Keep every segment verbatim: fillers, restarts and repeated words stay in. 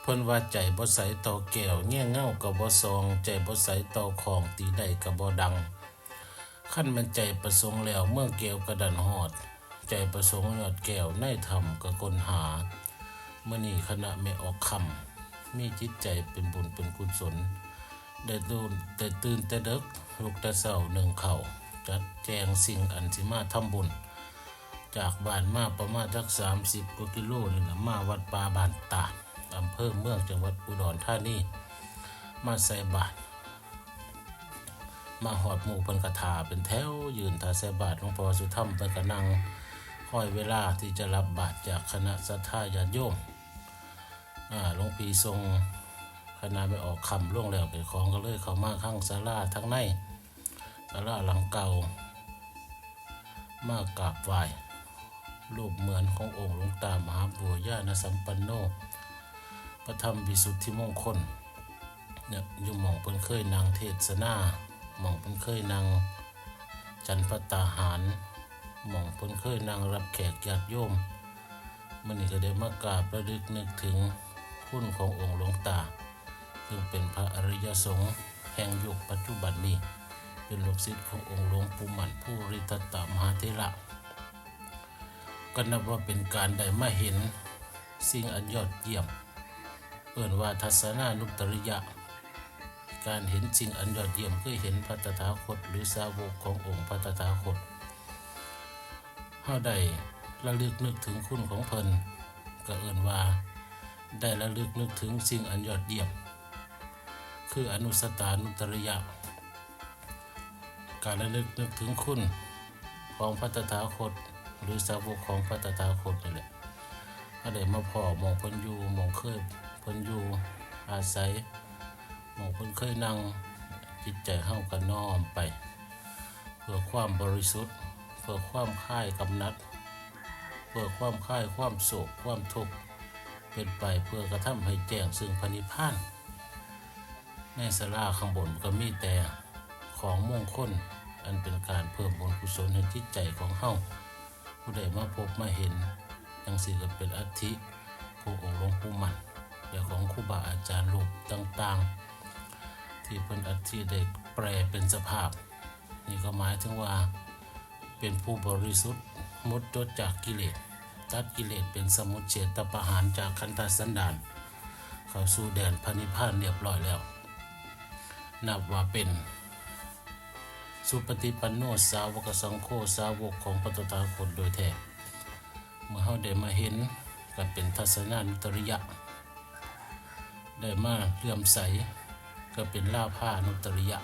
พิ่นว่าใจบ่ใสต่อแก้ว แยงเงาก็บ่ส่อง ใจบ่ใสต่อของ ตีได้ก็บ่ดัง คันแม่นใจประสงค์แล้ว เมืองแก้วกระดันฮอด ใจประสงค์ยอดแก้ว ในถ้ำก็ค้นหา มื้อนี้คณะแม่ออกค่ำ มีจิตใจเป็นบุญเป็นกุศล ได้ตื่น ได้ตื่นแต่ดึก ลุกแต่เช้า นึ่งข้าว จัดแจงสิ่งอันสิมาทำบุญ จากบ้านมาประมาณจักสามสิบกว่ากิโลนี่ล่ะ มาวัดป่าบ้านตาด อำเภอเมือง จังหวัดอุดรธานี มาใส่บาตร มาฮอดหมู่เพิ่นก็ท่าเป็นแถว ยืนท่าใส่บาตร หลวงพ่อสุธรรมเพิ่นก็นั่งคอยเวลาที่จะรับบาตรจากคณะศรัทธาญาติโยม อ่า หลวงพี่ส่งคณะแม่ออกค่ำลงแล้ว เจ้าของก็เลยเข้ามาข้างศาลาทางใน ศาลาหลังเก่า มากราบไหว้ รูปเหมือนขององค์หลวงตามหาบัวญาณสัมปันโน พระธรรมวิสุทธิมงคล เนี่ย อยู่หม่องเพิ่นเคยนั่งเทศนา หม่องเพิ่นเคยนั่งฉันภัตตาหาร หม่องเพิ่นเคยนั่งรับแขกญาติโยม มื้อนี้ก็ได้มากราบระลึกนึกถึงคุณขององค์หลวงตา ซึ่งเป็นพระอริยสงฆ์แห่งยุคปัจจุบันนี้ เป็นลูกศิษย์ขององค์หลวงปู่มั่นภูริทัตตมหาเถระ ก็นับว่าเป็นการได้มาเห็นสิ่งอันยอดเยี่ยม เอิ้นว่าทัศนานุตริยะ การเห็นสิ่งอันยอดเยี่ยม คือเห็นพระตถาคต หรือสาวกขององค์พระตถาคต เฮาได้ระลึกนึกถึงคุณของเพิ่น ก็เอิ้นว่าได้ระลึกนึกถึงสิ่งอันยอดเยี่ยม คืออนุสตานุตริยะ การระลึกนึกถึงคุณของพระตถาคต หรือสาวกของพระตถาคตนี่แหละ เฮาได้มาพ้อหม่องเพิ่นอยู่ หม่องเคยเพิ่นอยู่อาศัย หม่องเพิ่นเคยนั่ง จิตใจเฮาก็น้อมไป เพื่อความบริสุทธิ์ เพื่อความคลายกำหนัด เพื่อความคลายความโศกความทุกข์ เป็นไปเพื่อกระทำให้แจ้งซึ่งพระนิพพาน ในศาลาข้างบนก็มีแต่ของมงคล อันเป็นการเพิ่มบุญกุศลให้จิตใจของเฮา ผู้ใดมาพบมาเห็นจั่งซี้ก็เป็นอัฐิขององค์หลวงปู่มั่น และของครูบาอาจารย์รูปต่างๆ ที่เพิ่นอัฐิได้แปรเป็นสภาพ นี่ก็หมายถึงว่าเป็นผู้บริสุทธิ์หมดจดจากกิเลส ตัดกิเลสเป็นสมุจเฉทประหารจากขันธสันดาน เข้าสู่แดนพระนิพพานเรียบร้อยแล้ว นับว่าเป็นสุปฏิปันโนสาวกสังโฆ สาวกของพระตถาคตโดยแท้ เมื่อเฮาได้มาเห็นก็เป็นทัศนานุตริยะ ได้มาเลื่อมใสก็เป็นลาภานุตริยะ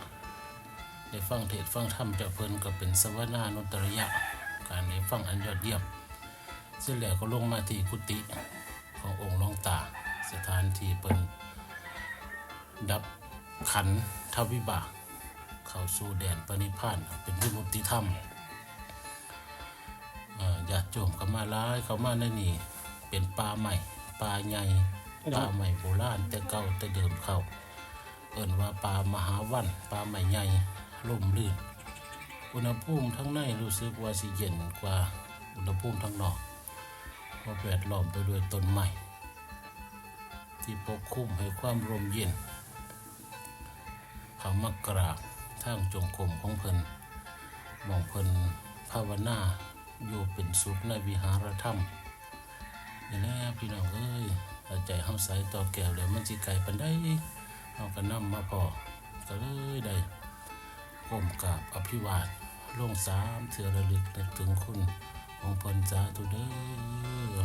ได้ฟังเทศน์ฟังธรรมจากเพิ่นก็เป็นสวนานุตริยะ การได้ฟังอันยอดเยี่ยม เสร็จแล้วก็ลงมาที่กุฏิขององค์หลวงตา สถานที่เพิ่นดับขันธวิบาก เข้าสู่แดนพระนิพพาน เป็นวิมุตติธรรม เอ่อ ญาติโยมก็มาหลาย เข้ามาในนี่เป็นป่าไม้ ป่าใหญ่ ครับ ป่าไม้โบราณแต่เก่าแต่เดิมเขา เอิ้นว่าป่ามหาวัน ป่าไม้ใหญ่ ร่มรื่น อุณหภูมิทางในรู้สึกว่าสิเย็นกว่าอุณหภูมิทางนอก เพราะแวดล้อมไปด้วยต้นไม้ ที่ปกคลุมให้ความร่มเย็น เข้ามากราบทางจงกรมของเพิ่น หม่องเพิ่นภาวนาอยู่เป็นสุขในวิหารธรรม นี่แหละพี่น้องเอ้ย ถ้าใจเฮาใสต่อแก้วแล้ว มันสิไกลปานใด เฮาก็นำมาพ้อ ก็เลยได้ก้มกราบอภิวาทลงสามเทื่อ ระลึกนึกถึงคุณของเพิ่น สาธุเด้อ